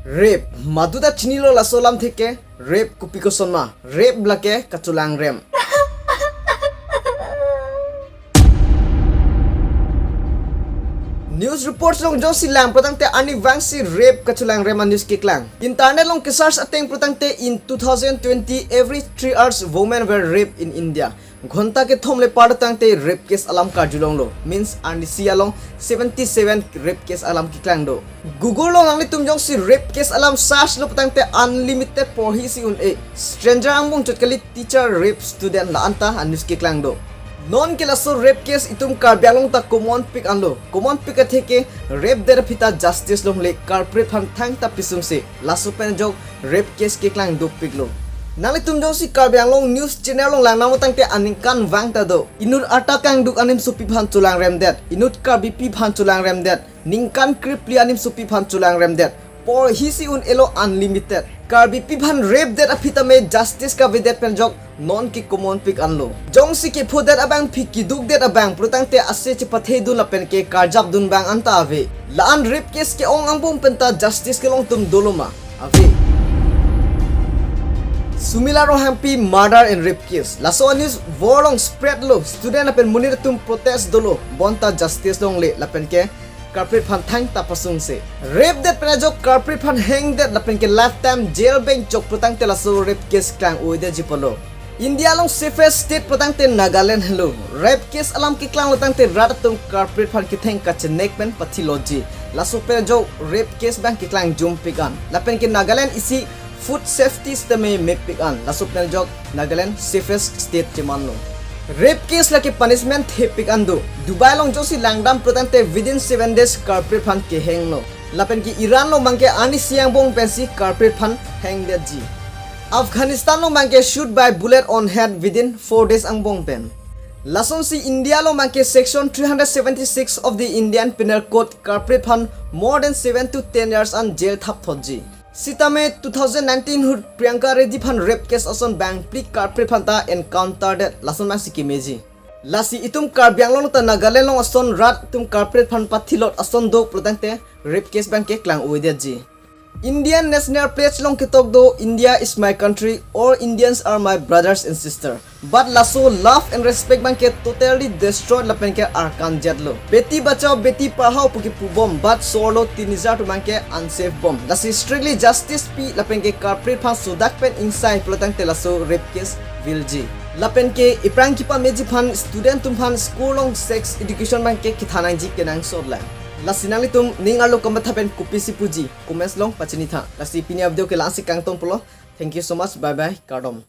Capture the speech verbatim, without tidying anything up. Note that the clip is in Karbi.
Rape, madu ta chinilo laso alamthe ke? Rape kopi koson ma? Rape lake kachelangrem. News reports along jongsi lang pulotangte arnivangsi rape kachelangrem a-news keklang. Internet along ke-search ateng pulotangte in two thousand twenty, every three hours women were raped in India. Ghonta kethom le par tangte rape case alam karjulonglo. Means arnisi along seventy seven rape case alam keklang do. Google along nanglitum jongsi rape case alam search lo pulotangte unlimited porhi si un-e. Stranger angbong chot kali, teacher rape student, la-an ta a-news keklang do. Non ke laso rape case itum Karbi Anglong ta common pik anlo. Common pik athe ke rape det aphi ta justice longle, culprit aphan thangta pisungse. Laso pen ajok rape case keklang dopiklo. Nanglitum jongsi Karbi Anglong news channel along lang nang pulotangte aningkanvang ta do. Inut arta kangduk animsopi aphan chelangrem det. Inut Karbipi aphan chelangrem det. Ningkan krephli animsopi aphan chelangrem det. Porhi si un-elo unlimited. Karbipi aphan rape det aphi tame justice kave det pen ajok non ke common pik anlo. Jongsi kepho det abangpi, keduk det abang pulotangte ase chepathedun lapen ke karjapdun abang anta ave. La-an rape case ke-ong angbong penta justice kelong atum dolo ma? Ave. Sumila Ronghangpi murder and rape case. Laso a-news world along spread lo. Student lapen monit atum protest dolo. Bonta justice longle lapen ke culprit aphan thangta pasungse. Rape det pen ajok culprit aphan hang det lapen ke lifetime jail beng chok pulotangte laso rape case klang-oi detji pulo. India along safest state pulotangte Nagaland helo. Rape case alam keklanglo tangte rat atum culprit aphan ketheng kachenek pen pathilotji. Laso pen ajok rape case abang keklang jumpik an. Lapen ke Nagaland isi food safety sitame mepik an. Laso pen ajok Nagaland safest state chemanlo. Rape case lake punishment thepik an do. Dubai along jongsi langdam pulotangte within seven days culprit aphan kehanglo. Lapen ke Iran along abangke arnisi angbong pensi culprit aphan hang detji. Afghanistan along abangke shoot by bullet on head within four days angbong pen. Lasonsi India along abangke section three hundred seventy-six of the Indian Penal Code culprit aphan more than seven to ten years an jail thapthotji. Sitame two thousand nineteen ahut Priyanka Reddy aphan rape case ason bangphli culprit aphan ta encounter det, lason abangsi kemeji. Lasi itum Karbi Anglong ta Nagaland along ason rat atum culprit aphan pathilot ason do pulotangte rape case abangke klang-oi detji. Indian National Pledge along ketok do, "India is my country, all Indians are my brothers and sister." But laso love and respect abangke totally destroyed lapen ke arkanjetlo. Beti bachao, beti padhao pu kepubom, but sorlo teenager atum abangke unsafe bom. Lasi strictly justice pi lapen ke culprit aphan sodak pen ingsai pulotangte laso rape case vilji. Lapen ke iphrang kepameji aphan student atum aphan school along sex education abangke kethan nangji kenangsot lang. Lasi nanglitum ning arlo komat thapen kopisi puji, comments along pachini tha. Lasi pini a-video ke la-ansi kangton pulo. Thank you so much. Bye bye. Kardom.